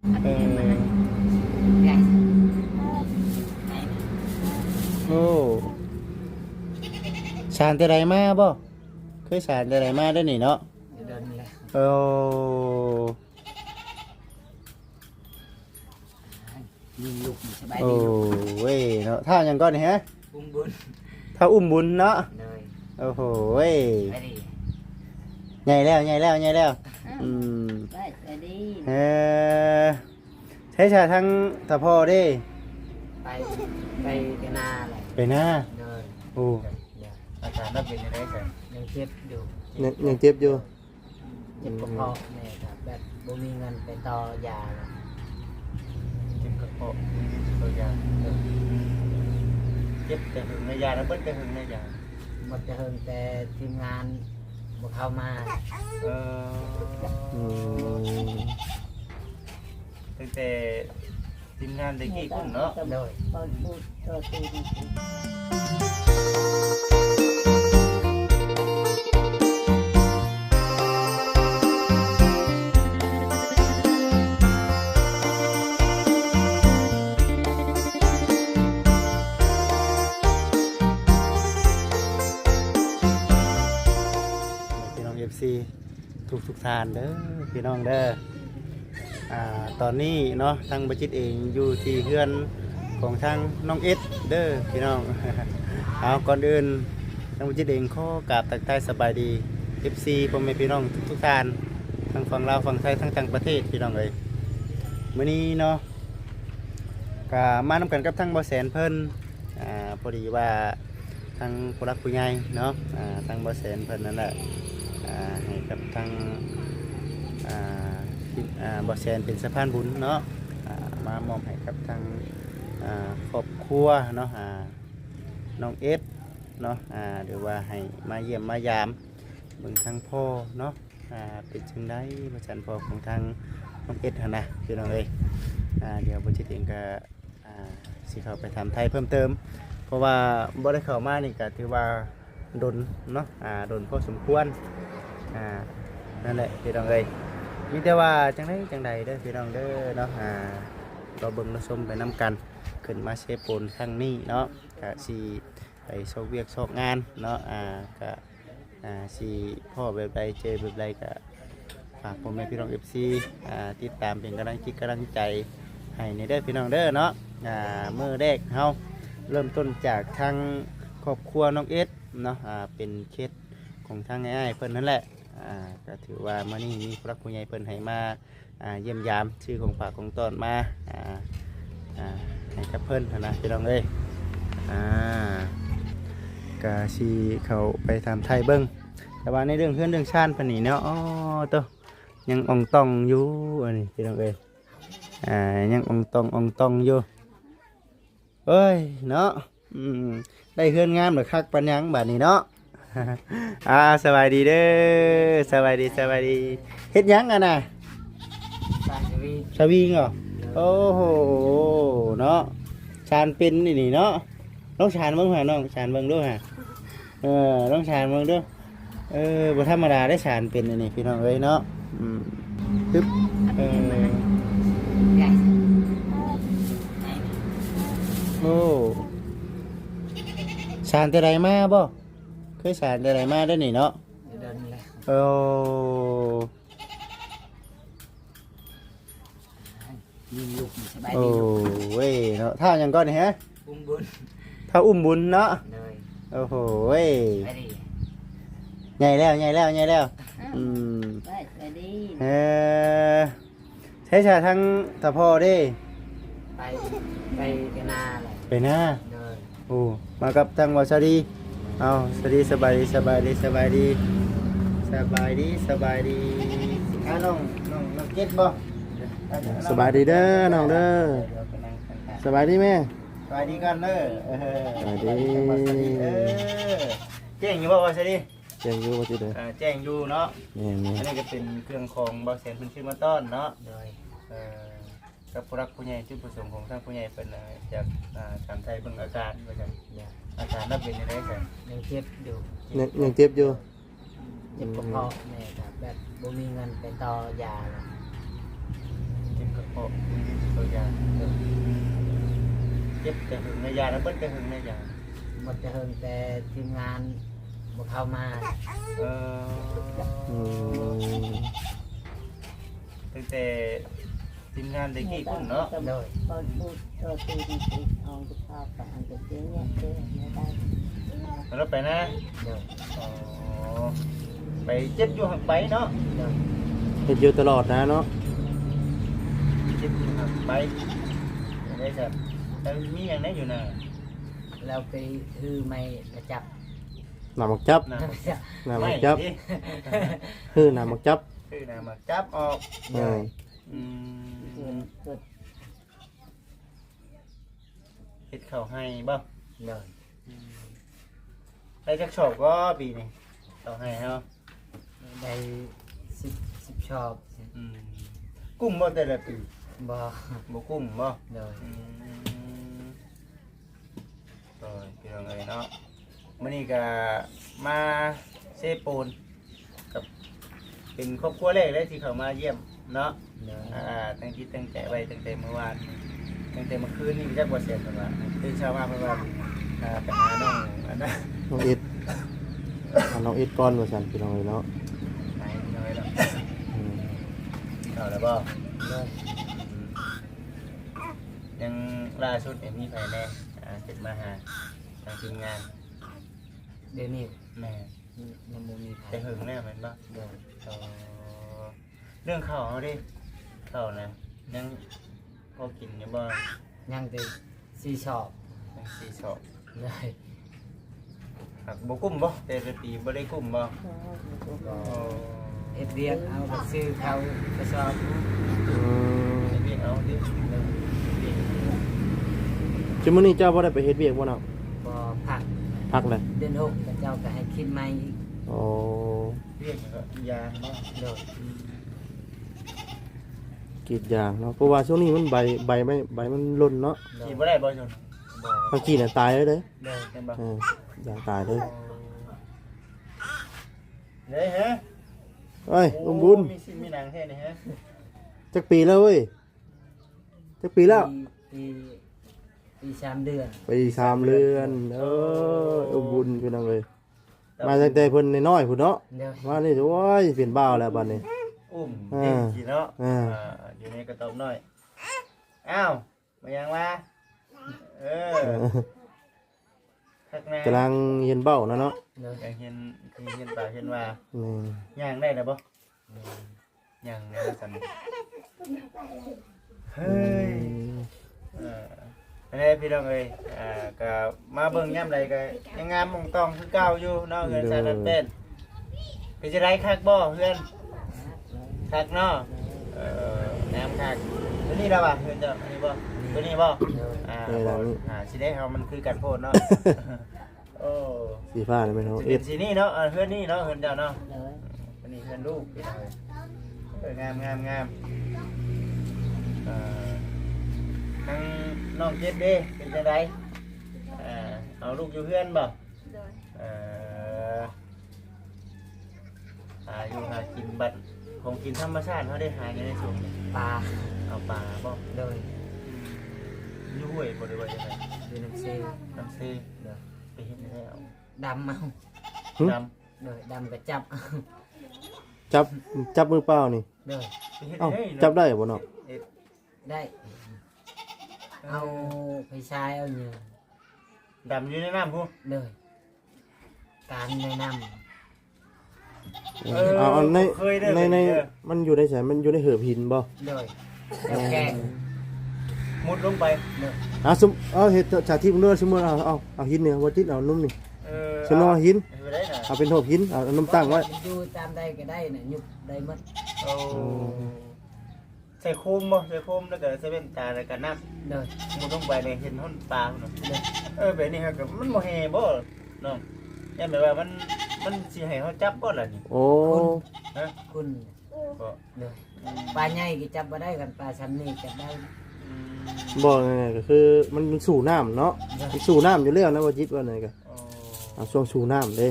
ເອີ ໂອ້ ສານແຕ່ໃດມາບໍ່? ເຄີຍສານແຕ່ໃດມາເດ້ນີ້ເນາະ? ດົນແລ້ວ. ໂອ້ ຍິງລຸກນີ້ສະບາຍດີ. ໂອ້ຍເນາະ ທ້າວຫຍັງກ່ອນນີ້ຮະ? ອຸ້ມບຸນ. ທ້າວອຸ້ມບຸນເນາະ? ໂດຍ. ໂອ້ໂຫ ສະບາຍດີ. ໃຫຍ່ແລ້ວ ໃຫຍ່ແລ້ວ ໃຫຍ່ແລ້ວ. ອ້າວ ອືມ ສະບາຍດີ. ເອີ ໃສຊະທາງຕາພໍ່ເດ້? ໄປ ໄປ ໄປນາແຫຼະ. ໄປນາ? ໂດຍ. ໂອ້ ອາການລາວເປັນຈັ່ງໃດຊະ? ຍັງເຈັບຢູ່. ຍັງ ຍັງເຈັບຢູ່. ເຈັບກະເພາະແນ່ ແບບບໍ່ມີເງິນໄປຕໍ່ຢາ. ເຈັບກະເພາະ ບໍ່ມີເງິນໄປຕໍ່ຢາ. ເຈັບແຕ່ເຫິງແລ້ວ ຢານະ ເບິດແຕ່ເຫິງແລ້ວ ຢາ. ໝົດແຕ່ເຫິງ ແຕ່ທີມງານບໍ່ເຂົ້າມາ. ເອີ ອືມ ຕັ້ງແຕ່ ທີມງານແຕ່ກີ້ພຸ້ນເນາະ. ໂດຍ. ພີ່ນ້ອງເອັຟຊີ ທຸກໆທ່ານເດີ ພີ່ນ້ອງເດີ. ອ່າ ຕອນນີ້ເນາະ ທາງບໍ່ຈິດເອງຢູ່ທີ່ເຮືອນຂອງທາງນ້ອງເອັດເດີພີ່ນ້ອງ. ເອົາ ກ່ອນອື່ນ ທາງບໍ່ຈິດເອງຂໍກາບທັກທາຍສະບາຍດີ ເອັຟຊີ ພໍ່ແມ່ພີ່ນ້ອງທຸກໆທ່ານ ທັງຝັ່ງລາວ ຝັ່ງໄທ ທັງຕ່າງປະເທດ ພີ່ນ້ອງເອີຍ. ມື້ນີ້ເນາະ ກະມານຳກັນກັບທາງບໍ່ແສນເພິ່ນ ອ່າ ພໍດີວ່າທາງຜູ້ຫຼັກຜູ້ໃຫຍ່ເນາະ ອ່າ ທາງບໍ່ແສນເພິ່ນນັ້ນແຫຼະ ອ່າ ໃຫ້ກັບທາງ ອ່າ ທີ່ ອ່າ ບໍ່ແສນເປັນສະພານບຸນເນາະ ອ່າ ມາມອບໃຫ້ກັບທາງ ອ່າ ຄອບຄົວເນາະ ອ່າ ນ້ອງເອັດເນາະ ອ່າ ຫຼືວ່າໃຫ້ມາຢ້ຽມມາຢາມເບິ່ງທາງພໍ່ເນາະ ອ່າ ເປັນຈັ່ງໃດວ່າຊັ້ນ ພໍ່ຂອງທາງນ້ອງເອັດຫັ້ນນະ ພີ່ນ້ອງເອີຍ. ອ່າ ດຽວບໍ່ຈິດເອງກະ ອ່າ ຊິເຂົ້າໄປຖາມໄຖ່ເພີ່ມເຕີມ ເພາະວ່າບໍ່ໄດ້ເຂົ້າມານີ້ກະຖືວ່າດົນເນາະ ອ່າ ດົນພໍສົມຄວນ ອ່າ ນັ້ນແຫຼະພີ່ນ້ອງເອີຍ. ມີແຕ່ວ່າຈັ່ງໃດຈັ່ງໃດເດີພີ່ນ້ອງເດີເນາະ ອ່າ ລໍເບິ່ງລໍຊົມໄປນຳກັນ ຂຶ້ນມາເຊໂປນຄັ້ງນີ້ເນາະ ກະຊິໄປຊອກວຽກຊອກງານເນາະ ອ່າ ກະ ອ່າ ຊິພໍ້ແບບໃດເຈີແບບໃດ ກະຝາກພໍ່ແມ່ພີ່ນ້ອງເອັຟຊີ ອ່າ ຕິດຕາມເປັນກຳລັງຈິດກຳລັງໃຈໃຫ້ແດ່ເດີພີ່ນ້ອງເດີເນາະ. ອ່າ ມື້ແລກເຮົາເລີ່ມຕົ້ນຈາກທາງຄອບຄົວນ້ອງເອັດເນາະ ອ່າ ເປັນເຂດຂອງທາງອ້າຍໆເພິ່ນນັ້ນແຫຼະ ອ່າ ກະຖືວ່າມື້ນີ້ມີຜູ້ຫຼັກຜູ້ໃຫຍ່ເພິ່ນໃຫ້ມາ ອ່າ ຢ້ຽມຢາມ ຊື້ຂອງຝາກຂອງຕ້ອນມາ ອ່າ ອ່າ ໃຫ້ກັບເພິ່ນຫັ້ນນະພີ່ນ້ອງເອີຍ. ອ່າ ກະຊິເຂົ້າໄປຖາມໄຖ່ເບິ່ງ ແຕ່ວ່າໃນເລື່ອງເຮືອນເລື່ອງຊານເພິ່ນນີ້ເນາະ ອໍ ໂຕ ຍັງອ່ອງຕ່ອງຢູ່ ອັນນີ້ພີ່ນ້ອງເອີຍ ອ່າ ຍັງອ່ອງຕ່ອງອ່ອງຕ່ອງຢູ່. ເອີຍເນາະ ອືມ ໄດ້ເຮືອນງາມລະຄັກປານຫຍັງບາດນີ້ເນາະ. ອ່າ ສະບາຍດີເດີ ສະບາຍດີ ສະບາຍດີ. ເຮັດຫຍັງອັນນ່ະ? ສານສະວິງ. ສະວິງເນາະ. ໂອ້ໂຫ ເນາະ ສານເປັນນີ້ເນາະ. ລອງສານເບິ່ງຫາ ນ້ອງສານເບິ່ງດູຫາ. ເອີ ລອງສານເບິ່ງດູ. ເອີ ບໍ່ທຳມະດາເດ້ ສານເປັນອັນນີ້ພີ່ນ້ອງເອີຍເນາະ. ອືມ ຮຶບ ເອີ ໂອ້ ສານແຕ່ໃດມາບໍ່? ເຄີຍສານແຕ່ໃດມາເດ້ນີ້ເນາະ? ໂອ້ ຍິງລຸກນີ້ສະບາຍດີ. ໂອ້ຍເນາະ ທ້າວຫຍັງກ່ອນນີ້ຮະ? ອຸ້ມບຸນ. ທ້າວອຸ້ມບຸນເນາະ. ໂດຍ. ໂອ້ໂຫ ສະບາຍດີ. ໃຫຍ່ແລ້ວ ໃຫຍ່ແລ້ວ ໃຫຍ່ແລ້ວ. ອືມ ສະບາຍດີ. ເອີ ໃສຊະທາງຕາພໍ່ເດ້? ໄປ ໄປນາແຫຼະ. ໄປນາ. ໂດຍ. ໂອ້ ມາກັບທາງບ່າວສາລີ. ເອົາ ສາລີ ສະບາຍດີ ສະບາຍດີ ສະບາຍດີ ສະບາຍດີ ສະບາຍດີ. ອ່າ ນ້ອງ ນ້ອງ ນ້ອງເຈັດບໍ່? ສະບາຍດີເດີນ້ອງເດີ. ສະບາຍດີແມ່. ສະບາຍດີກ່ອນເດີ. ເອີ ສະບາຍດີ ສະບາຍດີເດີ. ແຈ້ງຢູ່ບໍ່ບ່າວສາລີ? ແຈ້ງຢູ່ບໍ່ຈິດເດີ. ອ່າ ແຈ້ງຢູ່ເນາະ. ແມ່ນໆ. ອັນນີ້ກະເປັນເຄື່ອງຂອງບ່າວແສນເພິ່ນຊື້ມາຕ້ອນເນາະ. ໂດຍ. ເອີ ກັບຜູ້ຫຼັກຜູ້ໃຫຍ່ ຈຸດປະສົງຂອງທາງຜູ້ໃຫຍ່ເພິ່ນ ອ່າ ຢາກ ອ່າ ຖາມໄຖ່ເບິ່ງອາການວ່າຊັ້ນ. ອາການລາວເປັນຈັ່ງໃດຊະ? ຍັງເຈັບຢູ່. ຍັງ ຍັງເຈັບຢູ່. ເຈັບກະເພາະແນ່ ກະແບບບໍ່ມີເງິນໄປຕໍ່ຢາ. ເ ກະເພາະ ເຈັບແຕ່ເຫິງແລ້ວ ຢາລະເບິດແຕ່ເຫິງແລ້ວ ຢາ ໝົດແຕ່ເຫິງ ແຕ່ທີມງານບໍ່ເຂົ້າມາ. ເອີ ອືມ ຕັ້ງແຕ່ທີມງານແຕ່ກີ້ພຸ້ນເນາະ. ໂດຍ ແລ້ວໄປນະ? ໂດຍ ອໍ ໄປເຈັບຢູ່ຫັ້ນໄປເນາະ. ໂດຍ ເຮັດຢູ່ຕະຫຼອດນະເນາະ. ເຈັບຢູ່ຫັ້ນໄປ ໄດ້ຊັ້ນ. ແລ້ວມີຫຍັງແດ່ຢູ່ນະ? ແລ້ວໄປຮື້ໄມ້ມາຈັບ ໜ້າໝາກຈັບ ໜ້າໝາກຈັບ ໜ້າໝາກຈັບ ໄມ້ຕິ ຮື້ໜ້າໝາກຈັບ ຮື້ໜ້າໝາກຈັບອອກ. ໂດຍ ອືມ ເຮັດເຂົ້າໄຮ່ບໍ່? ໂດຍ ອືມ ໄດ້ຈັກຊອບກໍປີນີ້ ເຂົ້າໄຮ່ເຮົາ? ໄດ້ສິບ ສິບຊອບ. ອືມ ກຸ້ມບໍ່ແຕ່ລະປີ? ບໍ່ ບໍ່ກຸ້ມບໍ່? ໂດຍ ອືມ ໂດຍ ພີ່ນ້ອງເອີຍເນາະ ມື້ນີ້ກະມາເຊໂປນ ກັບ ເປັນຄອບຄົວແລກເລີຍທີ່ເຂົ້າມາຢ້ຽມເນາະ. ໂດຍ ອ່າ ຕັ້ງຈິດຕັ້ງໃຈໄວ້ຕັ້ງແຕ່ມື້ວານ ຕັ້ງແຕ່ມື້ຄືນນີ້ ຈັກບໍ່ແຊນເພິ່ນວ່າ ຕື່ນເຊົ້າມາເພິ່ນວ່າ ອ່າ ໄປຫານ້ອງອັນນັ້ນ ນ້ອງເອັດ ຫານ້ອງເອັດກ່ອນວ່າຊັ້ນ ພີ່ນ້ອງເອີຍເນາະ. ໄປພີ່ນ້ອງເອີຍເນາະ ອືມ ກິນເຂົ້າແລ້ວບໍ່? ໂດຍ ອືມ ຍັງລ່າສຸດນີ້ມີໃຜແດ່ ອ່າ ເພິ່ນມາຫາທາງທີມງານ? ດຽວນີ້ ແມ່ນ ຍັງບໍ່ມີໃຜ. ແຕ່ເຫິງແລ້ວແມ່ນບໍ່? ໂດຍ ເອີ ເລື່ອງເຂົ້າເຮົາເດ ເຂົ້ານະ ຍັງພໍກິນຢູ່ບໍ່? ຍັງແຕ່ສີ່ຊອບ ຍັງສີ່ຊອບ. ໂດຍ ຫາກບໍ່ກຸ້ມບໍ່? ແຕ່ລະປີບໍ່ໄດ້ກຸ້ມບໍ່? ບໍ່ ເຮັດວຽກເອົາ ກໍຊື້ເຂົ້າກະສອບ. ອືມ ເຮັດວຽກເອົາຕິ. ໂດຍ ຊຸມມື້ນີ້ເຈົ້າບໍ່ໄດ້ໄປເຮັດວຽກບໍ່ເນາະ? ບໍ່ ພັກ ພັກແຫຼະ. ເດືອນຫົກເຂົາເຈົ້າກໍໃຫ້ຂຶ້ນໃໝ່ອີກ. ອໍ ວຽກຫຍັງກໍ? ຢາງບໍ່? ໂດຍ ອືມ ກຣີດຢາງເນາະ ເພາະວ່າຊ່ວງນີ້ມັນໃບ ໃບໄມ້ ໃບມັນຫຼົ່ນເນາະ. ໂດຍ ກຣີດບໍ່ໄດ້ບໍ່ຊ່ວງນີ້? ບໍ່ ຖ້າກຣີດນະຕາຍເລີຍເດ້. ໂດຍ ເຫັນບໍ່? ເອີ ຢາງຕາຍເລີຍ. ເດ້ເຮ ເອີຍ ໂອ້ ອຸ້ມບຸນ ມີຊິນມີໜັງແທ້ນີ້ເຮ. ຈັກປີແລ້ວເວີຍ? ຈັກປີແລ້ວ? ປີ ປີ ປີສາມເດືອນ. ປີສາມເດືອນ. ເອີ ອຸ້ມບຸນ ພີ່ນ້ອງເອີຍ. ມາຕັ້ງແຕ່ເພິ່ນນ້ອຍໆພຸ້ນເນາະ. ໂດຍ ມານີ້ ໂອ້ຍ ເປັນບ່າວແລ້ວບັດນີ້. ອຸ້ມ ອ່າ ເດັກຊິເນາະ. ອ່າ ອ່າ ຢູ່ໃນກະຕອບນ້ອຍ. ອ້າວ ມາຫຍັງວະ? ເອີ ຄັກນະ ກຳລັງຮຽນເວົ້ານະເນາະ. ໂດຍ ກຳລັງຮຽນ ຮຽນປາກຮຽນວ່າ. ແມ່ນ ຍ່າງໄດ້ແລ້ວບໍ່? ແມ່ນ ຫຍັງແນວຊັ້ນ. ເຮີ້ຍ ອືມ ເອີ ອັນນີ້ພີ່ນ້ອງເອີຍ ອ່າ ກະມາເບິ່ງຍາມໃດກະຍັງງາມມອງຕອງຄືເກົ່າຢູ່ເນາະ. ເຮືອນຊານ ໂດຍ ແປ້ນ ເປັນຈັ່ງໃດ ຄັກບໍ່ເຮືອນ? ຄັກເນາະ. ເອີ ງາມຄັກ. ໂຕນີ້ລະວະ ເຮືອນເຈົ້າ ອັນນີ້ບໍ່? ໂຕນີ້ບໍ່? ໂດຍ ອ່າ ເອີ ບໍ່ ອ່າ ຊິໄດ້ເຮົາມັນຄືກັນໂພດເນາະ. ໂອ້ ສີຟ້ານີ້ແມ່ນຂອງ ຊິເປັນ ເອັດ ສີນີ້ເນາະ. ເອີ ເຮືອນນີ້ເນາະ ເຮືອນເຈົ້າເນາະ. ໂດຍ ອັນນີ້ເຮືອນລູກພີ່ນ້ອງເອີຍ. ເອີ ງາມ ງາມ ງາມ. ເອີ ທາງນ້ອງເຈັດເດ ເປັນຈັ່ງໃດ? ເອີ ເອົາລູກຢູ່ເຮືອນບໍ່? ໂດຍ ເອີ ຫາຢູ່ຫາກິນ ບັດຂອງກິນທຳມະຊາດເຮົາໄດ້ຫາຫຍັງໃນຊ່ວງນີ້? ປາ ເອົາປາບໍ່? ໂດຍ ອືມ ຢູ່ຫ້ວຍບໍ່ ຫຼືວ່າຈັ່ງໃດ? ຢູ່ນ້ຳເຊ ນ້ຳເຊ. ໂດຍ ໄປເຮັດແນວໃດເອົາ? ດຳເອົາ. ຫຶ? ດຳ ໂດຍ ດຳກໍຈັບເອົາ. ຈັບ ຈັບມືເປົ່ານີ້? ໂດຍ ໄປເຮັດ ເອົ້າ ແນວໃດເນາະ? ຈັບໄດ້ບໍ່ເນາະ? ເຮັດ ໄດ້ ເອີ ເອົາໄຟຊາຍ ເອົາຫຍັງ ດຳຢູ່ໃນນ້ຳພຸ້ນ. ໂດຍ ກາງໃນນ້ຳ. ເອີ ເອີ ເອົາ ເອົາໃນ ໃນ ໃນ ມັນຢູ່ໃນໃສ? ມັນຢູ່ໃນເຫີບຫີນບໍ່? ໂດຍ ເອີ ແຂງ ມຸດລົງໄປ. ໂດຍ ອ່າ ສົມ ເອົາ ເຮັດສາທິດເດີ ສົມມຸດ ເອົາ ເອົາ ເອົາຫີນນີ້ ບໍ່ຕິດ ເອົາໜຸ່ມນີ້. ເອີ ສົມມຸດເອົາຫີນ ເຮັດໄດ້ນະ ເອົາເປັນຮູບຫີນ ເອົາໜຸ່ມຕັ້ງໄວ້. ມັນຢູ່ຕາມໃດກໍໄດ້ນະ ຍຸບໄດ້ໝົດ. ໂອ້ ໂອ້ ໃສ່ໂຄມບໍ່? ໃສ່ໂຄມ ແລ້ວກໍໃສ່ແວ່ນຕາ ແລ້ວກໍນັບ. ໂດຍ ມຸດລົງໄປນີ້ເຫັນຮອດປາພຸ້ນນະ. ໂດຍ ເອີ ແບບນີ້ເຮົາກໍ ມັນບໍ່ແຫ່ບໍ່ນ້ອງ? ຢ້ານແບບວ່າມັນ ມັນຊິໃຫ້ເຮົາຈັບບໍ່ລະນີ້? ໂອ້ ຄຸນ ຮະ? ຄຸນ ບໍ່ ໂດຍ ອືມ ປາໃຫຍ່ກໍຈັບບໍ່ໄດ້ ຄັນປາຊ່ຳນີ້ຈັບໄດ້. ອືມ ບໍ່ ງ່າຍໆກໍຄືມັນ ມັນສູ້ນ້ຳເນາະ. ໂດຍ ມັນສູ້ນ້ຳຢູ່ແລ້ວນະ ບໍ່ຈິດວ່ານັ້ນກໍ. ອໍ ເອົາຊ່ວງສູ້ນ້ຳເດ້.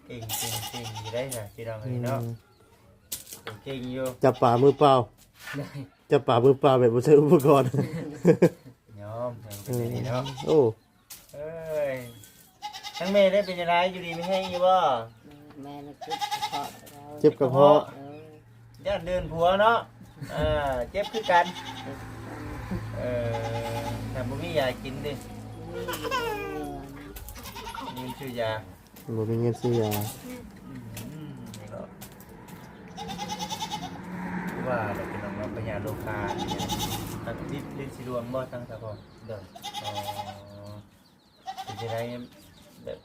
ເກັ່ງ ເກັ່ງ ເກັ່ງຢູ່ໄດ໋ນະ ພີ່ນ້ອງເອີຍເນາະ. ອືມ ເກັ່ງຢູ່ ຈັບປາມືເປົ່າ. ໂດຍ ຈັບປາມືເປົ່າແບບບໍ່ໃຊ້ອຸປະກອນ ຍອມ ເອີ ເປັນແນວນີ້ເນາະ ໂອ້ ເອີຍ ທາງແມ່ໄດ້ເປັນຈັ່ງໃດ ຢູ່ດີມີແຮງຢູ່ບໍ່? ແມ່ນເຈັບກະເພາະ ເຈັບກະເພາະ ເອີ ຢ້ານເດີນຜົວເນາະ ອ່າ ເຈັບຄືກັນ ເອີ ຖ້າບໍ່ມີຢາກິນເດ້ ມີຢູ່ໂຮງໝໍ ເງິນຊື້ຢາ ບໍ່ມີເງິນຊື້ຢາ ອືມ ນີ້ເນາະ ຄືວ່າແຫຼະ ພີ່ນ້ອງເນາະ ພະຍາດໂລຄາ ຕັດຕິດລິນສີດວງບໍ່ ທາງສະເພາະ? ໂດຍ ອໍ ເປັນຈັ່ງໃດ ແບບ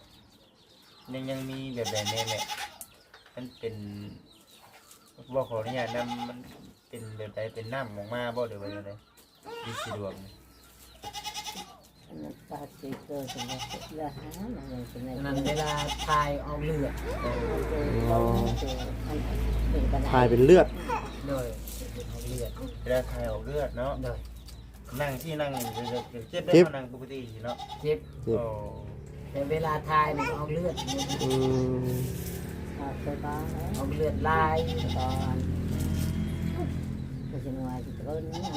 ຍັງ ຍັງມີແບບໃດແດ່ແມ່? ມັນເປັນ ບໍ່ ຂໍອະນຸຍາດນຳ ມັນເປັນແບບໃດ ເປັນນ້ຳອອກມາບໍ່ ຫຼືວ່າຈັ່ງໃດ? ລິນສີດວງ ອັນນັ້ນກໍຊິເກີດເປັນເລືອດ ເລືອດຫາ ມັນຍັງເປັນ ອັນນັ້ນເວລາຖ່າຍອອກເລືອດ ອໍ ມັນເປັນ ມັນເປັນ ມັນເປັນປານໃດ ຖ່າຍເປັນເລືອດ ໂດຍ ເປັນອອກເລືອດ ເວລາຖ່າຍອອກເລືອດເນາະ ໂດຍ ນັ່ງທີ່ນັ່ງ ເຈັບ ເຈັບ ເຮົານັ່ງປົກກະຕິເນາະ ເຈັບ ເຈັບ ໂອ້ ແຕ່ເວລາຖ່າຍນີ້ອອກເລືອດ ອືມ ອອກເລືອດຫຼາຍ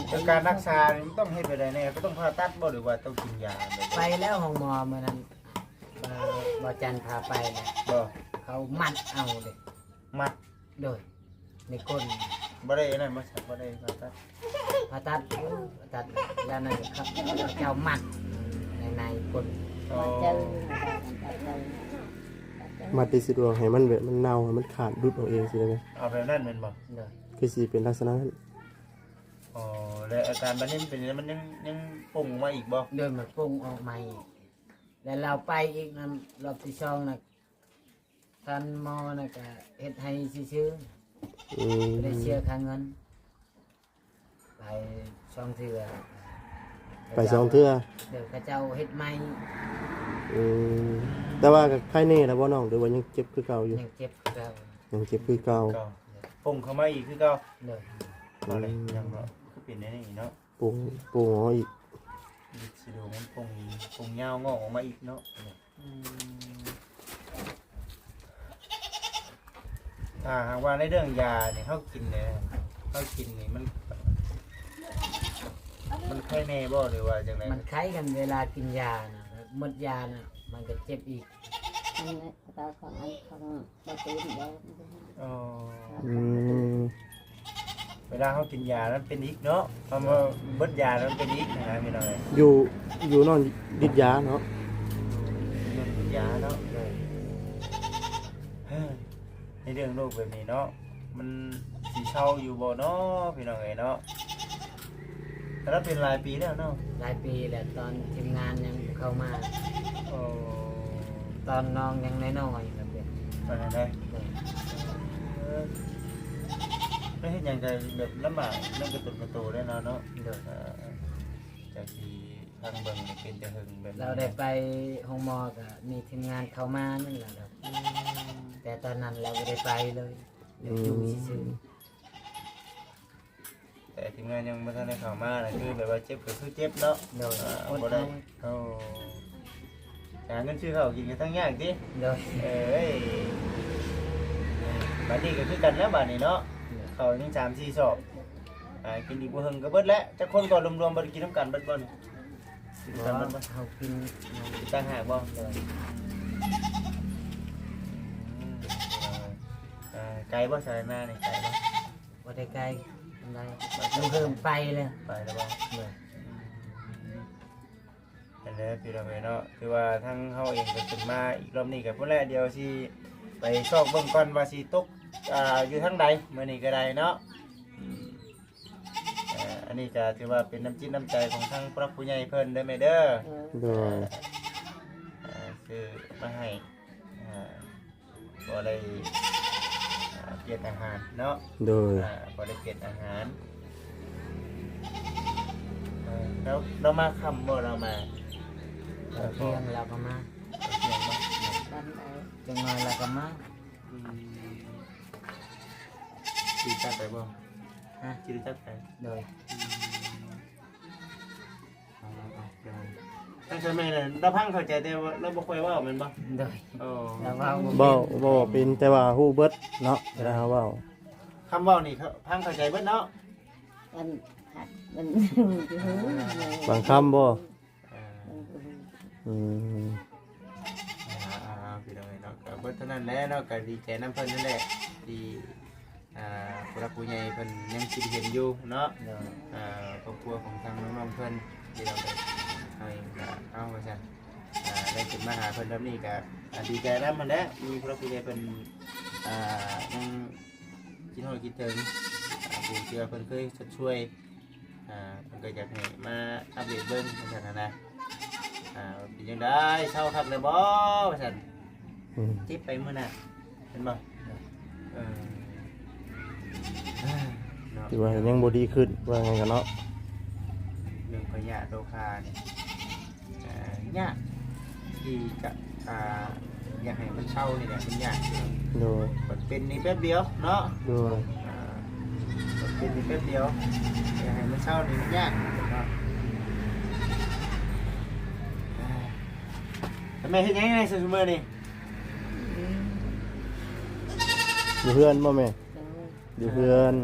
ແລ້ວການລັກສານີ້ມັນຕ້ອງເຮັດແບບໃດແດ່? ກໍຕ້ອງຜ່າຕັດບໍ່ ຫຼືວ່າຕ້ອງກິນຢາແບບໃດ? ໄປແລ້ວໂຮງໝໍມື້ນັ້ນ ເອີ ບ່າວຈັນພາໄປນະ ບໍ່ ເຂົາມັດເອົາເດ້ ມັດ ໂດຍ ໃນກົ້ນ ບໍ່ໄດ້ອັນນັ້ນບໍ່ ບໍ່ໄດ້ຜ່າຕັດ ຜ່າຕັດ ເອີ ຜ່າຕັດ ແລ້ວນັ້ນເຂົາເຈົ້າມັດໃນ ໃນກົ້ນ ອໍ ມັດທີ່ສະດວກໃຫ້ມັນແບບມັນເນົ່າ ໃຫ້ມັນຂາດ ຫຼຸດອອກເອງຊີ້ນະ ເອົາແບບນັ້ນແມ່ນບໍ່? ໂດຍ ຄືຊິເປັນລັກສະນະນັ້ນ ອໍ ແລ້ວອາການບາດນີ້ມັນເປັນ ມັນຍັງ ຍັງປົ່ງອອກມາອີກບໍ່? ໂດຍ ມັນປົ່ງອອກມາອີກ ແລ້ວລາວໄປອີກນຳ ລອບທີສອງນະ ທ່ານໝໍນະກະເຮັດໃຫ້ຊື່ໆ ອືມ ບໍ່ໄດ້ເສຍຄ່າເງິນ ໄປສອງເທື່ອ ໄປສອງເທື່ອ ໂດຍ ເຂົາເຈົ້າເຮັດໃໝ່ ອືມ ແຕ່ວ່າກໍໄຄແນ່ແລ້ວບໍ່ນ້ອງ ຫຼືວ່າຍັງເຈັບຄືເກົ່າຢູ່? ຍັງເຈັບຄືເກົ່າ ຍັງເຈັບຄືເກົ່າ ໂປ່ງເຂົ້າມາອີກຄືເກົ່າ ໂດຍ ອືມ ເອົາເລີຍ ຍັງເນາະ ຄືເປັນແນວນີ້ເນາະ ໂປ່ງ ໂປ່ງເອົາອີກ ສະດວກມັນໂປ່ງ ໂປ່ງຍາວງອກອອກມາອີກເນາະ ອືມ ຖ້າຫາກວ່າໃນເລື່ອງຢານີ້ ເຮົາກິນນີ້ ເຮົາກິນນີ້ມັນ ມັນໄຄແນ່ບໍ່ ຫຼືວ່າຈັ່ງໃດ? ມັນໄຄກັນເວລາກິນຢານະ ໝົດຢານະ ມັນກໍເຈັບອີກ ອັນນີ້ກໍຂອງ ອັນຂອງ ບໍ່ຕື່ມບໍ່ ອໍ ອືມ ເວລາເຮົາກິນຢາແລ້ວມັນເປັນອີກເນາະ ເພາະວ່າເບິດຢາແລ້ວມັນເປັນອີກນະ ພີ່ນ້ອງເອີຍ ຢູ່ ຢູ່ນອນດິດຢາເນາະ ນອນດິດຢາເນາະ ໃນເລື່ອງໂລກແບບນີ້ເນາະ ມັນຊິເຊົາຢູ່ບໍ່ເນາະ ພີ່ນ້ອງເອີຍເນາະ? ແຕ່ລະເປັນຫຼາຍປີແລ້ວເນາະ ຫຼາຍປີແລ້ວ ຕອນທີມງານຍັງບໍ່ເຂົ້າມາ ໂອ້ ຕອນນ້ອງຍັງນ້ອຍໆ ລະເປັນ ຕອນນັ້ນໄດ໋ ໂດຍ ເອີ ແລ້ວເຮັດຫຍັງກໍແບບລຳບາກ ນັ້ນກໍຕົນກະໂຕໄດ້ເນາະ ໂດຍ ເອີ ຈາກທີ່ຟັງເບິ່ງນີ້ເປັນແຕ່ເຫິງແບບ ລາວໄດ້ໄປໂຮງໝໍກໍມີທີມງານເຂົ້າມານັ້ນແຫຼະ ອືມ ແຕ່ຕອນນັ້ນລາວບໍ່ໄດ້ໄປເລີຍ ອືມ ຢູ່ຊື່ໆ ແຕ່ທີມງານຍັງບໍ່ທັນໄດ້ເຂົ້າມານະ ຄືແບບວ່າເຈັບກໍຄືເຈັບເນາະ ໂດຍ ອ່າ ອົດ ບໍ່ໄດ້ ເອົາ ໂອ້ ຫາເງິນຊື້ເຂົ້າກິນກໍທັງຍາກຕິ ໂດຍ ເອີຍ ບາດນີ້ກໍຄືກັນແລ້ວບາດນີ້ເນາະ ໂດຍ ເຂົ້າຍັງສາມສີ່ຊອບ ອ່າ ກິນອີກບໍ່ເຖິງກໍເບິດແລ້ວ ຈັກຄົນກໍລວມໆ ບໍ່ໄດ້ກິນນຳກັນເບິດບໍ່ນີ້? ກິນນຳກັນເບິດບໍ່? ເຮົາກິນຕ່າງຫາກບໍ່? ໂດຍ ອືມ ເອີ ໄກບໍ່ ສາຍນານີ້ ໄກບໍ່? ບໍ່ໄດ້ໄກປານໃດ ມາ ເລີ່ມໄປແລ້ວ ໄປແລ້ວບໍ່? ໂດຍ ອືມ ຫັ້ນແຫຼະ ພີ່ນ້ອງເອີຍເນາະ ຄືວ່າທາງເຮົາເອງກໍຂຶ້ນມາອີກ ລອບນີ້ກໍພຸ້ນແຫຼະ ດຽວຊິໄປຊອກເບິ່ງກ່ອນວ່າຊິຕົກ ອ່າ ຢູ່ທາງໃດ ມື້ນີ້ກໍໄດ້ເນາະ ອືມ ເອີ ອັນນີ້ກໍຖືວ່າເປັນນ້ຳຈິດນ້ຳໃຈຂອງທາງຜູ້ຫຼັກຜູ້ໃຫຍ່ເພິ່ນເດີແມ່ເດີ ໂດຍ ເອີ ຊື້ມາໃຫ້ ອ່າ ພໍໄດ້ ອ່າ ປ່ຽນອາຫານເນາະ ໂດຍ ອ່າ ພໍໄດ້ປ່ຽນອາຫານ ເອີ ແລ້ວ ແລ້ວມາຄ່ຳບໍ່ ລາວມາ? ຕອນທ່ຽງລາວກໍມາ ຕອນທ່ຽງມາ ຈັກໜ້ອຍລາວກໍມາ ອືມ ຊິຮູ້ຈັກໄປບໍ່? ຮະ? ຊິຮູ້ຈັກໄປ? ໂດຍ ອືມ ທາງສາວແມ່ລະ ລາວຟັງເຂົ້າໃຈ ແຕ່ວ່າລາວບໍ່ຄ່ອຍເວົ້າແມ່ນບໍ່? ໂດຍ ໂອ້ ລາວເວົ້າບໍ່ເປັນ ເວົ້າ ເວົ້າເປັນ ແຕ່ວ່າຮູ້ເບິດເນາະ ເວລາເຮົາເວົ້າ ຄຳເວົ້ານີ້ ຟັງເຂົ້າໃຈເບິດເນາະ? ມັນຄັກ ມັນ ບາງຄຳບໍ່? ເອີ ມັນບໍ່ຮູ້ ອືມ ອ່າໆ ພີ່ນ້ອງເອີຍເນາະ ກໍເບິດເທົ່ານັ້ນແຫຼະເນາະ ກໍດີໃຈນຳເພິ່ນນັ້ນແຫຼະ ທີ່ ອ່າ ຜູ້ຫຼັກຜູ້ໃຫຍ່ເພິ່ນຍັງຄິດເຫັນຢູ່ເນາະ ໂດຍ ອ່າ ຄອບຄົວຂອງທາງນ້ອງໆເພິ່ນ ທີ່ເຮົາໄດ້ ເຮົາເອງກໍເອົາວ່າຊັ້ນ ອ່າ ໄດ້ຂຶ້ນມາຫາເພິ່ນແບບນີ້ກໍ ອ່າ ດີໃຈນຳຫັ້ນແຫຼະ ມີຜູ້ຫຼັກຜູ້ໃຫຍ່ເພິ່ນ ອ່າ ຍັງຄິດຮອດຄິດເຖິງ ອ່າ ຜູ້ທີ່ວ່າເພິ່ນເຄີຍຊົດຊ່ວຍ ອ່າ ເພິ່ນກໍຢາກໃຫ້ມາອັບເດດເບິ່ງວ່າຊັ້ນນະ ອ່າ ເປັນຈັ່ງໃດ ເຊົາຄັກແລ້ວບໍ່ວ່າຊັ້ນ ອືມ ເຈັບໄປມື້ນັ້ນ ແມ່ນບໍ່? ເອີ ເນາະ ຖືວ່າຍັງບໍ່ດີຂຶ້ນ ວ່າຫຍັງກັນເນາະ ເລື່ອງພະຍາດໂລຄານີ້ ອ່າ ຍາກທີ່ຈະ ອ່າ ຢາກໃຫ້ມັນເຊົານີ້ແຫຼະ ມັນຍາກຢູ່ ໂດຍ ມັນເປັນນີ້ແປັບດຽວເນາະ ໂດຍ ອ່າ ມັນເປັນນີ້ແປັບດຽວ ຢາກໃຫ້ມັນເຊົານີ້ມັນຍາກເນາະ ອ່າ ແມ່ເຮັດຫຍັງໃນຊຸມື້ນີ້? ຢູ່ເຮືອນບໍ່ແມ່? ໂດຍ ຢູ່ເຮືອນ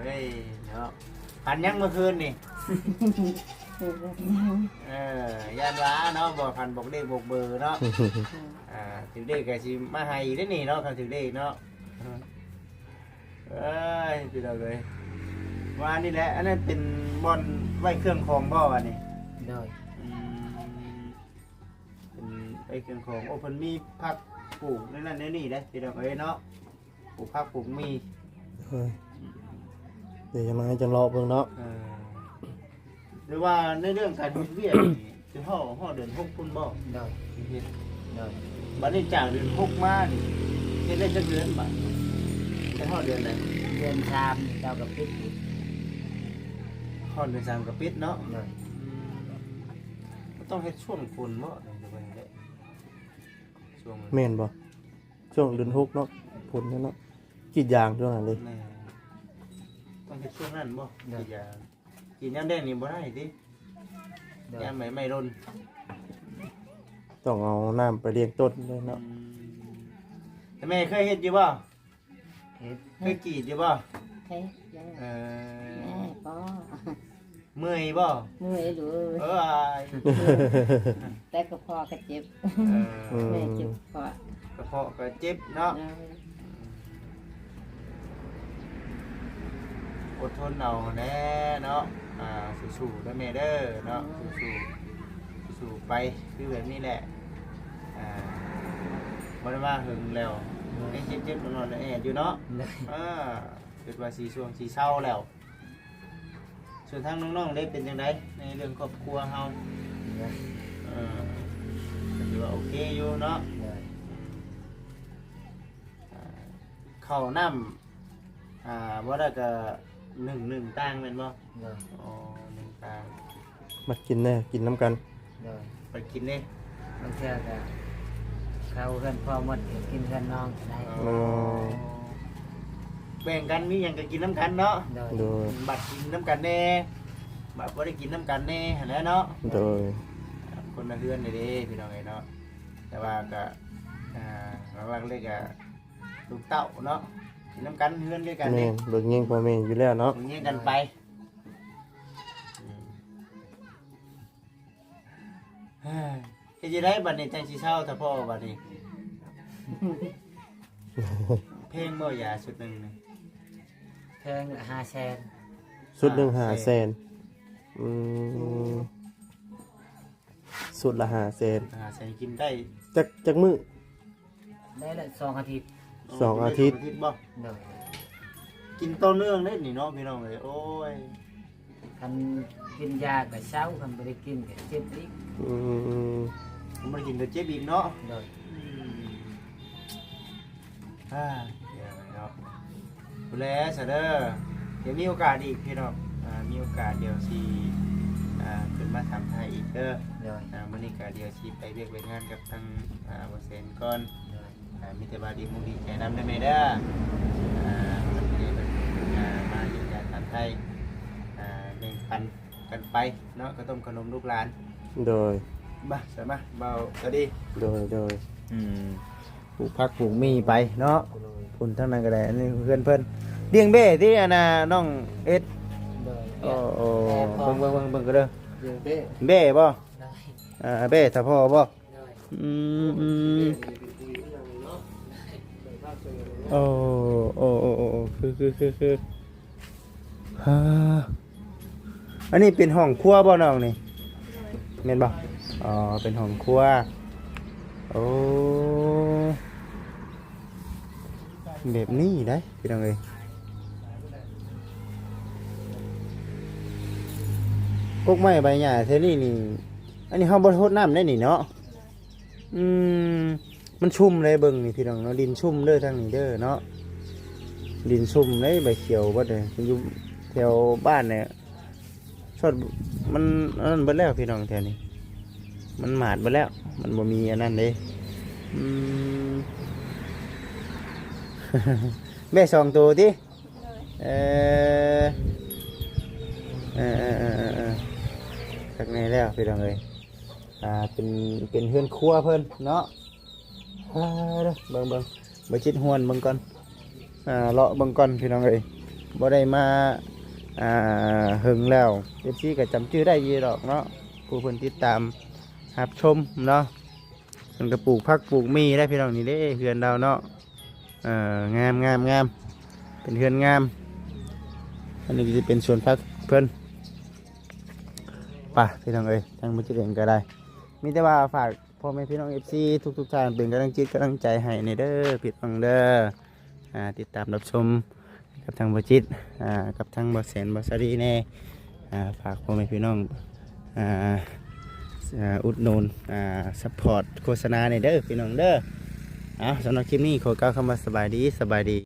ເອີຍເນາະ ຝັນຫຍັງມື້ຄືນນີ້? ເອີ ຢ້ານວ່າເນາະ ບໍ່ຝັນບອກເລກບອກເບີເນາະ ອ່າ ຖືກເລກກໍຊິມາໃຫ້ອີກເດ້ນີ້ເນາະ ຄັນຖືກເລກເນາະ ເອີຍ ພີ່ນ້ອງເອີຍ ວ່ານີ້ແຫຼະ ອັນນັ້ນເປັນບ່ອນໄວ້ເຄື່ອງຂອງບໍ່ ອັນນີ້? ໂດຍ ອືມ ເປັນໄວ້ເຄື່ອງຂອງ ໂອ້ ເພິ່ນມີຜັກປູກແນວນັ້ນແນວນີ້ເດ້ ພີ່ນ້ອງເອີຍເນາະ ປູກຜັກປູກໝີ່ ເອີ ດຽວຈະມາໃຫ້ຈັງເລາະເບິ່ງເນາະ ເອີ ຫຼືວ່າໃນເລື່ອງການເຮັດວຽກນີ້ ຊິຮອດ ຮອດເດືອນຫົກພຸ້ນບໍ່? ໂດຍ ເຮັດ ໂດຍ ບັດນີ້ຈາກເດືອນຫົກມານີ້ ເຮັດໄດ້ຈັກເດືອນບາດ? ໄດ້ຮອດເດືອນໃດ? ເດືອນສາມເຈົ້າກໍປິດອີກ ຮອດເດືອນສາມກໍປິດເນາະ ໂດຍ ອືມ ມັນຕ້ອງເຮັດຊ່ວງຝົນບໍ່ ຫຼືວ່າຈັ່ງໃດ? ຊ່ວງ ແມ່ນບໍ່? ຊ່ວງເດືອນຫົກເນາະ ຝົນເນາະ ກຣີດຢາງຊ່ວງນັ້ນເລີຍ ແມ່ນ ຕ້ອງເຮັດຊ່ວງນັ້ນບໍ່? ໂດຍ ກຣີດຢາງ ກຣີດຍາມແລ້ງນີ້ບໍ່ໄດ້ຕິ ໂດຍ ຍາມໃໝ່ໆຫຼົ່ນ ຕ້ອງເອົານ້ຳໄປລ້ຽງຕົ້ນເລີຍເນາະ ອືມ ແຕ່ແມ່ເຄີຍເຮັດຢູ່ບໍ່? ເຮັດ ເຄີຍກຣີດຢູ່ບໍ່? ເຮັດຢູ່ ເອີ ແມ່ກໍ ເມື່ອຍບໍ່? ເມື່ອຍຢູ່ ເອີຍ ແຕ່ກະເພາະກະເຈັບ ເອີ ອືມ ແມ່ເຈັບກະເພາະ ກະເພາະກະເຈັບເນາະ ເອີ ອົດທົນເອົາແດ່ເນາະ ອ່າ ສູ້ໆເດີແມ່ເດີເນາະ ເອີ ສູ້ໆ ສູ້ໄປ ຄືແບບນີ້ແຫຼະ ອ່າ ບໍ່ໄດ້ມາເຫິງແລ້ວ ເອີ ຍັງເຈັບໆນອນໆແອດຢູ່ເນາະ ເອີ ຄິດວ່າຊິຊ່ວງຊິເຊົາແລ້ວ ສ່ວນທາງນ້ອງໆເດ້ ເປັນຈັ່ງໃດໃນເລື່ອງຄອບຄົວເຮົາ? ເອີ ກໍຖືວ່າໂອເຄຢູ່ເນາະ ໂດຍ ອ່າ ເຂົ້ານ້ຳ ອ່າ ບໍ່ໄດ້ກໍໜຶ້ງ ໜຶ້ງຕ່າງແມ່ນບໍ່? ໂດຍ ອໍ ໜຶ້ງຕ່າງ ບັດກິນແດ່ ກິນນຳກັນ ໂດຍ ໄປກິນເດ້ ບາງເທື່ອກໍເຂົ້າເຮືອນພໍ່ໝົດ ກິນເຮືອນນ້ອງກໍໄດ້ ອໍ ອໍ ແບ່ງກັນ ມີຫຍັງກໍກິນນຳກັນເນາະ ໂດຍ ໂດຍ ບັດກິນນຳກັນແດ່ ບັດບໍ່ໄດ້ກິນນຳກັນແດ່ຫັ້ນແຫຼະເນາະ ໂດຍ ຄົນລະເຮືອນເດ້ພີ່ນ້ອງເອີຍເນາະ ແຕ່ວ່າກໍ ອ່າ ຫຼັກໆເລີຍກໍລູກເຕົ້າເນາະ ກິນນຳກັນ ເຮືອນດຽວກັນເດ້ ແມ່ນ ເບິ່ງແຍງພໍ່ແມ່ຢູ່ແລ້ວເນາະ ເບິ່ງແຍງກັນໄປ ອືມ ເຮັດຈັ່ງໃດບັດນີ້ຈັ່ງຊິເຊົາ ຖ້າພໍບັດນີ້? ແພງບໍ່ຢາຊຸດໜຶ່ງນີ້? ແພງລະຫ້າແສນ ຊຸດໜຶ່ງຫ້າແສນ ຫ້າແສນ ອືມ ຊຸດລະຫ້າແສນ ຫ້າແສນ ກິນໄດ້ຈັກ ຈັກມື້? ໄດ້ລະສອງອາທິດ ອໍ ສອງອາທິດ ກິນໄດ້ສອງອາທິດບໍ່? ໂດຍ ກິນຕໍ່ເນື່ອງເດ້ນີ້ເນາະ ພີ່ນ້ອງເອີຍ ໂອ້ຍ ຄັນກິນຢາກໍເຊົາ ຄັນບໍ່ໄດ້ກິນກໍເຈັບອີກ ອືມ ຄັນບໍ່ໄດ້ກິນກໍເຈັບອີກເນາະ ໂດຍ ອືມ ອ່າ ເນາະ ພຸ້ນແຫຼະຊະເດີ ດຽວມີໂອກາດອີກພີ່ນ້ອງ ອ່າ ມີໂອກາດດຽວຊິ ອ່າ ຂຶ້ນມາຖາມໄຖ່ອີກເດີ ໂດຍ ອ່າ ມື້ນີ້ກໍດຽວຊິໄປວຽກໄປງານກັບທາງ ອ່າ ບໍ່ແສນກ່ອນ ໂດຍ ອ່າ ມີແຕ່ວ່າດີມຸກດີໃຈນຳເດີແມ່ເດີ ອ່າ ທີ່ໄດ້ ອ່າ ມາເຢ້ຽມຢາມຖາມໄຖ່ ອ່າ ແບ່ງປັນກັນໄປເນາະ ເຂົ້າຕົ້ມເຂົ້າໜົມລູກຫຼານ ໂດຍ ມາ ສະມາ ເບົາກະດີ ໂດຍ ໂດຍ ອືມ ປູກຜັກປູກໝີ່ໄປເນາະ ໂດຍ ພຸ້ນທາງນັ້ນກໍໄດ້ ອັນນີ້ເຮືອນເພິ່ນ ລ້ຽງແບ້ຕິ ອັນນ່າ ນ້ອງເອັດ? ໂດຍ ໂອ້ ເບິ່ງ ເບິ່ງ ເບິ່ງ ເບິ່ງກັນເດີ ລ້ຽງແບ້ ແບ້ບໍ່? ໂດຍ ອ່າ ແບ້ຖ້າພໍ່ບໍ່? ໂດຍ ອືມ ໂອ້ ໂອ້ ໂອ້ ໂອ້ ຄື ຄື ຄື ຄື ຮາ ອັນນີ້ເປັນຫ້ອງຄົວບໍ່ນ້ອງນີ້? ແມ່ນບໍ່? ອໍ ເປັນຫ້ອງຄົວ ໂອ້ ແບບນີ້ໄດ໋ພີ່ນ້ອງເອີຍ ກົກໄມ້ໃບຫຍ້າແຖວນີ້ນີ້ ອັນນີ້ເຮົາບໍ່ໄດ້ຫົດນ້ຳໄດ໋ນີ້ເນາະ. ອືມ ມັນຊຸ່ມເລີຍ ເບິ່ງນີ້ພີ່ນ້ອງເນາະ ດິນຊຸ່ມເດີທາງນີ້ເດີເນາະ ດິນຊຸ່ມເລີຍ ໃບຂຽວເບິດເລີຍ ຢູ່ແຖວບ້ານນີ້ ຊອດ ມັນອັນນັ້ນເບິດແລ້ວພີ່ນ້ອງ ແຖວນີ້ ມັນໝາດເບິດແລ້ວ ມັນບໍ່ມີອັນນັ້ນເດ້ ອືມ ແບ້ສອງໂຕຕິ? ໂດຍ ເອີ ເອີໆໆໆ ຄັກແນ່ແລ້ວພີ່ນ້ອງເອີຍ ອ່າ ເປັນ ເປັນເຮືອນຄົວເພິ່ນເນາະ ອ່າ ເບິ່ງໆ ບໍ່ຈິດຫວນເບິ່ງກ່ອນ ອ່າ ເລາະເບິ່ງກ່ອນພີ່ນ້ອງເອີຍ ບໍ່ໄດ້ມາ ອ່າ ເຫິງແລ້ວ ເອັຟຊີກໍຈຳຈື່ໄດ້ຢູ່ດອກເນາະ ຜູ້ເພິ່ນຕິດຕາມຮັບຊົມເນາະ ເພິ່ນກໍປູກຜັກປູກໝີ່ໄດ້ພີ່ນ້ອງ ນີ້ເດ້ເຮືອນລາວເນາະ ເອີ ງາມໆ ເປັນເຮືອນງາມ ອັນນີ້ກໍຊິເປັນສວນຜັກເພິ່ນ ໄປພີ່ນ້ອງເອີຍ ທາງບໍ່ຈິດເອງກໍໄດ້ ມີແຕ່ວ່າຝາກ ພໍ່ແມ່ພີ່ນ້ອງເອັຟຊີທຸກໆທ່ານ ເປັນກຳລັງຈິດກຳລັງໃຈໃຫ້ແດ່ເດີພີ່ນ້ອງເດີ ອ່າ ຕິດຕາມຮັບຊົມກັບທາງບໍ່ຈິດ ອ່າ ກັບທາງບໍ່ແສນ ບໍ່ສາລີແດ່ ອ່າ ຝາກພໍ່ແມ່ພີ່ນ້ອງ ອ່າ ອ່າ ອຸດໜູນ ອ່າ ຊັບພອດໂຄສະນາແດ່ເດີພີ່ນ້ອງເດີ ເອົາ ສຳລັບຄລິບນີ້ຂໍກ່າວຄຳວ່າສະບາຍດີ ສະບາຍດີ.